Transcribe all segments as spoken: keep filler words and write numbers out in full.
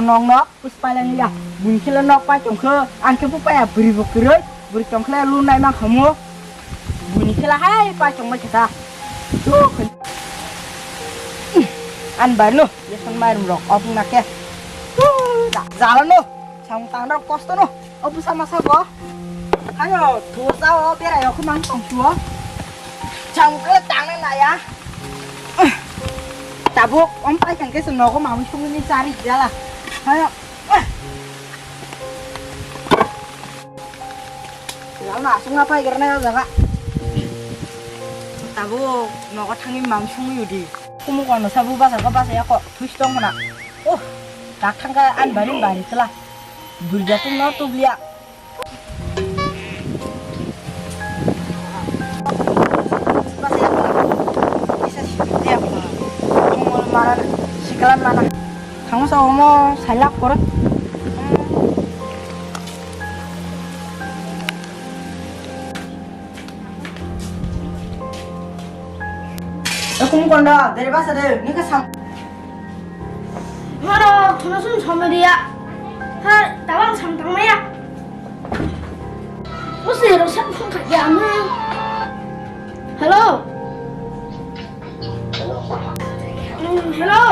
Nokno puspailani ya. Buini khela nok pai tongkhe, ang khe pupaya bwrwi bo kwrwi, bwrwi tongkhe lu nai mankhamu. Buini khela hai pai tongma khe ta. An bai no, yasan mairum rok, obung na khe. Jala no, samung tangrok kosto no. O bwsa masa bo. Hayo, thursa o berai o khumang tong suo. Chang kala tang na ya. Tabuk om pai kang kesa nogo mawi sungni chari jala. Hayo. Jala na sungna pai gerna jaga. Tabuk nogo thangi mawi sungni udi. Kumu kono sabu basa ko basa ya ko. Thuis tong na. Oh, tak thangka an bari bari tela. Durja tung no tubliya. Sikla mana. Thangma sa omo sailak koro. Ekum kondo, deri basa de, nika sam. Haro, hano sum somediya. Ha, tawang sam tangmaya. Usi, rosap phone khaja ama. Hello. Mm, hello.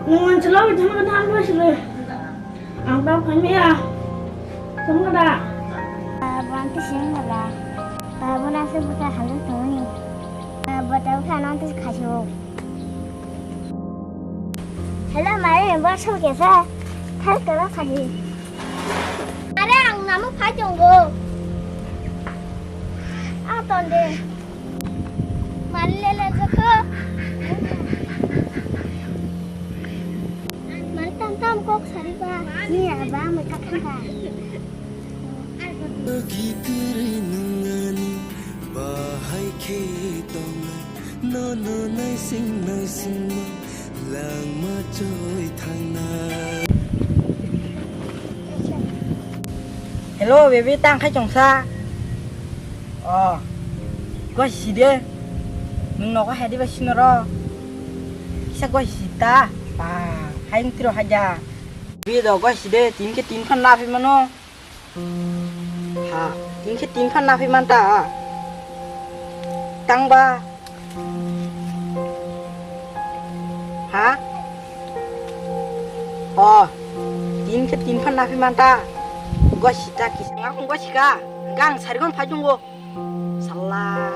Nung ang chalo, thang ka thang ba sile. Ang tao phaimaya. Thang ka da. Bang ti sing ka da. Babo na se buka halu tuni. Bata ka nang ti khajo. Hello, mare, bo sal kesa. Thal kala khaji. Are, ang namu phai tongo. A tonde. Mari lele joko. Mari tam tam kok sari ba. Ni aba me ka khang ka. Bahai khe tongnai, nono naising naisingma langma choi thangnai. Hello, baby, tang khai chongsa. Oh, gua side. Nung nogo hadi ba sinoro. Kisa gua sita. Ba, hai tiro haja. Baby do gua side, tin ke tin phan na phi mano. Ha, tin khe tin phan na phi man ta. Tang ba. Ha? O, tin khe tin phan na phi man ta. Gosita kisa nga kung gosika. Gang sari gon phai dungo. Sala.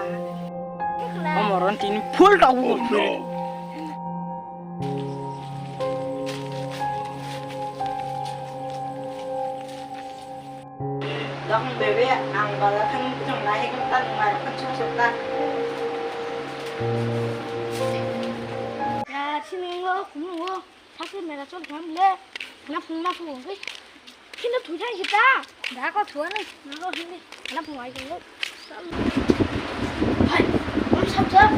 Omoron tin full ta u. Dong bebe, ang bala thang chong nai kong tan ngai kong chong sok ta. Ya, sini ngo, kumu ngo. Thasi mera chol gam le. Na phung na phung ngai. Kino thu thai kita. Da ko thu ani. Na ko hindi. Na phung ai kong. Hai, om sab sab.